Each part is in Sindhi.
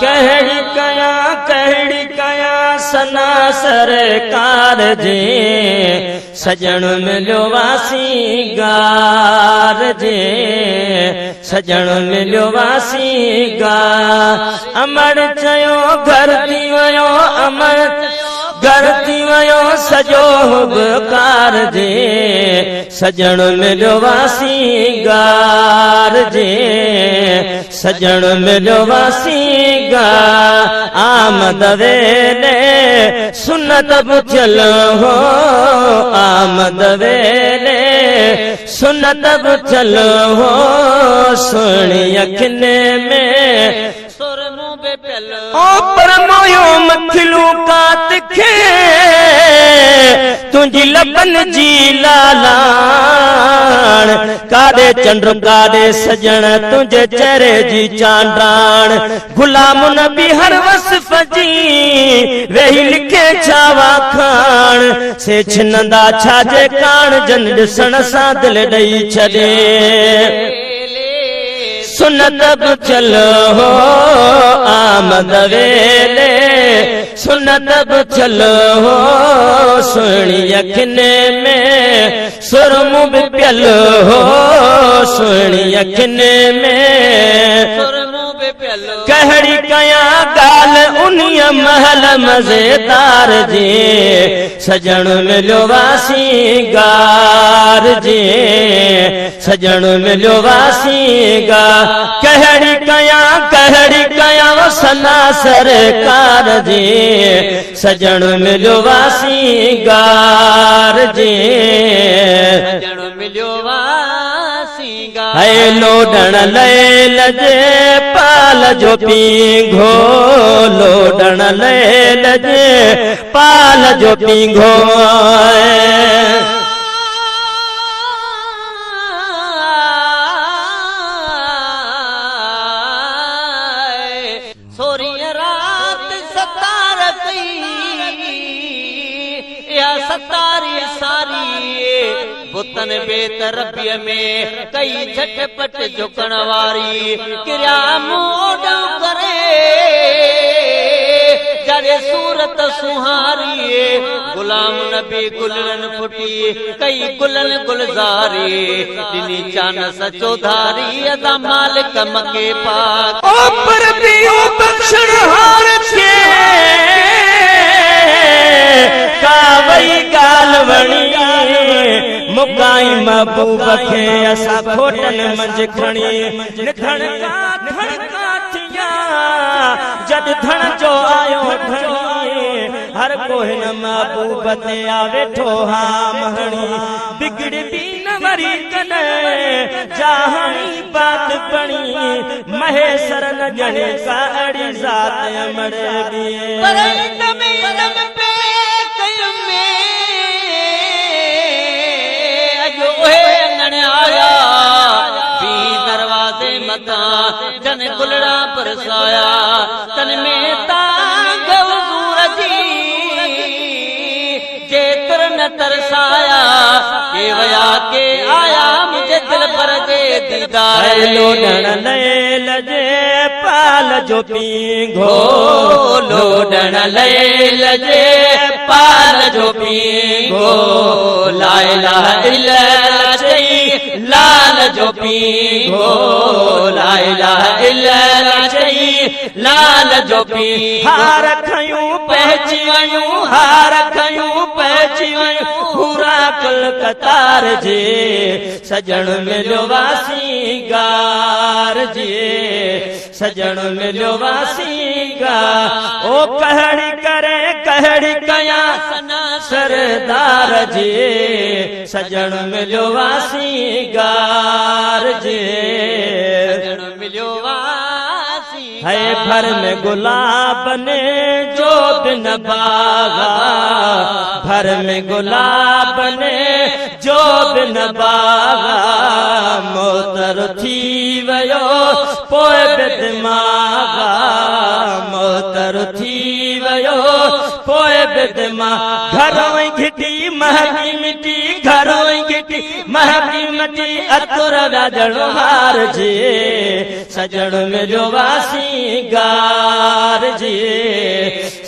ڪهڙي ڪيان ڪهڙي ڪيان ثنا سرڪار جي سڄڻ مليو آ سينگار جي سڄڻ مليو آ سينگار امڙ چيو گهر ٿي ويو امڙ گهر ٿي ويو سڄو حبڪار جي سڄڻ مليو آ سينگار جي سڄڻ مليو آ سينگار آمد ويلي سنت به ٿيل هو آمد ويلي سنت به ٿيل هو سهڻي اکين ۾ سرمو به پيل او پر موهيو مخلوقات کي تنهنجي لبن جي لالاڻ ڪاڏي چنڊ ڪاڏي سڄڻ تنهنجي چهري جي چانڊاڻ غلام نبي هر وصف جي ويهي لکي ڇا واکاڻ سي ڇنندا ڇا جي ڪاڻ جن ڏسڻ سان دل ڏئي ڇڏي. سنت به ٿيل هو آمد ويلي سنت به ٿيل هو سهڻي اکين ۾ سرمو به پيل هو سهڻي اکين ۾ سرمو به پيل. ڪهڙي ڪيان ڳالهه انهيء مهل مزيدار جي سڄڻ مليو آ سينگار جي سڄڻ مليو آ سينگار ڪهڙي ڪيان ڪهڙي ڪيان ثنا سرڪار جي سڄڻ مليو آ سينگار جي سڄڻ مليو آ سينگار. هي لوڏڻ ليل جي پال جو پينگهو لوڏڻ ليل جي پال جو پينگهو. سورهين رات ستار ڪئي، اها ستاري ساري بتن بيت ربيء ۾ ڪئي جهٽ پٽ جهڪڻ واري ڪريا مون ڪري. جاڏي صورت سونهاري، غلام نبي گلڙن ڦٽي، ڪئي گلن گلزاري، ڏني چانس چوڌاري، ادا مالڪ مڪي پاڪ. او پر ٻيو بخشڻهار کي ڪا وئي ڳالهه وڻي، مڪائي محبوب کي اسان کوٽن منجهه کڻي، نڌڻ ڪا ڌڻ ڪا ٿيا. جڏ ڌڻ جو آيو ڌڻي، هر ڪو هن محبوب تي آ ويٺو هام هڻي. بگڙبي نه وري ڪڏهن، جا هڻي بات بڻي. مهيسر نه ڄڻي ڪا اهڙي ذات امڙ ٻي. پر ايندم ايندم پي ڪيم ۾، اڄ اهي اڱڻ آيا. بيهي دروازي مٿان جن گلڙا پرسايا، تن ۾ تانگهه حضور جي، جيتر نه ترسايا، ڪي ويا ڪي آيا، منهنجي دلبر جي ديدار اي ۾. لوڏڻ ليل جي پال جو پينگهو، لوڏڻ ليل جي پال جو پينگهو، لا اله الا الله چئي لال جو پينگهو، لا اله الا الله چئي لال جو پينگهو. هار کنيون پهچي ويون، هار کنيون پهچي ويون، حورا ڪل قطار جي، سڄڻ مليو آ سينگار جي، سڄڻ مليو آ سينگار. او ڪهڙي ڪري ڪهڙي ڪيان ثنا سردار جي، سڄڻ مليو آ سينگار جي، سڄڻ مليو آ سينگار. هي ڀر ۾ گلاب ني جو بن باغا، ڀر ۾ گلاب ني جو بن باغا، موتر ٿي ويو پوء به دماغا، موتر ٿي ويو پوء به دماغ. گهر ۽ گهٽي مهڪي مٽي، گهر ۽ گهٽي مهڪي. آهه قيمتي عطر وياجڻ هار جي، سڄڻ مليو آ سينگار جي،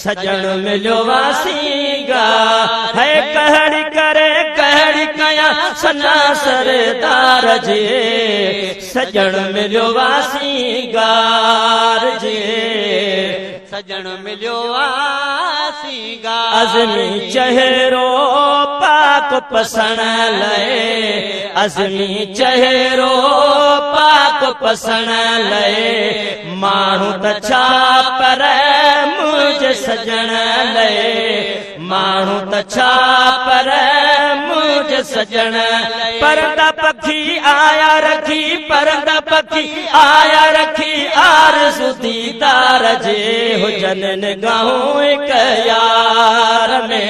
سڄڻ مليو آ سينگار. هي ڪهڙي ڪري ڪهڙي ڪيان ثنا سردار جي، سڄڻ مليو آ سينگار جي، سڄڻ مليو آ سينگار. عزمي چهرو پاڪ پسڻ لئي، عزمي چهرو پاڪ پسڻ لئي، ماڻهو ته ڇا پر منهنجي سڄڻ لئي، ماڻهو ته ڇا پر منهنجي سڄڻ. پرندا پکي آيا رکي، پرندا پکي آيا رکي آرزو ديدار جي، هجن نگاهون هڪ يار ۾،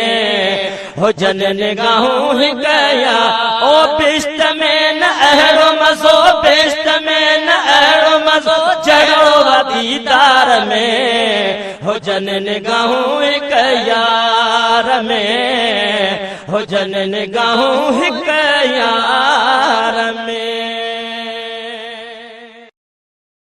هجن نگاهون هڪ يار. او بهشت ۾ نه اهڙو مزو، بهشت ۾ نه اهڙو مزو جهڙو آ ديدار ۾، هجن نگاهون هڪ يار ۾، هجن نگاهون هڪ يار.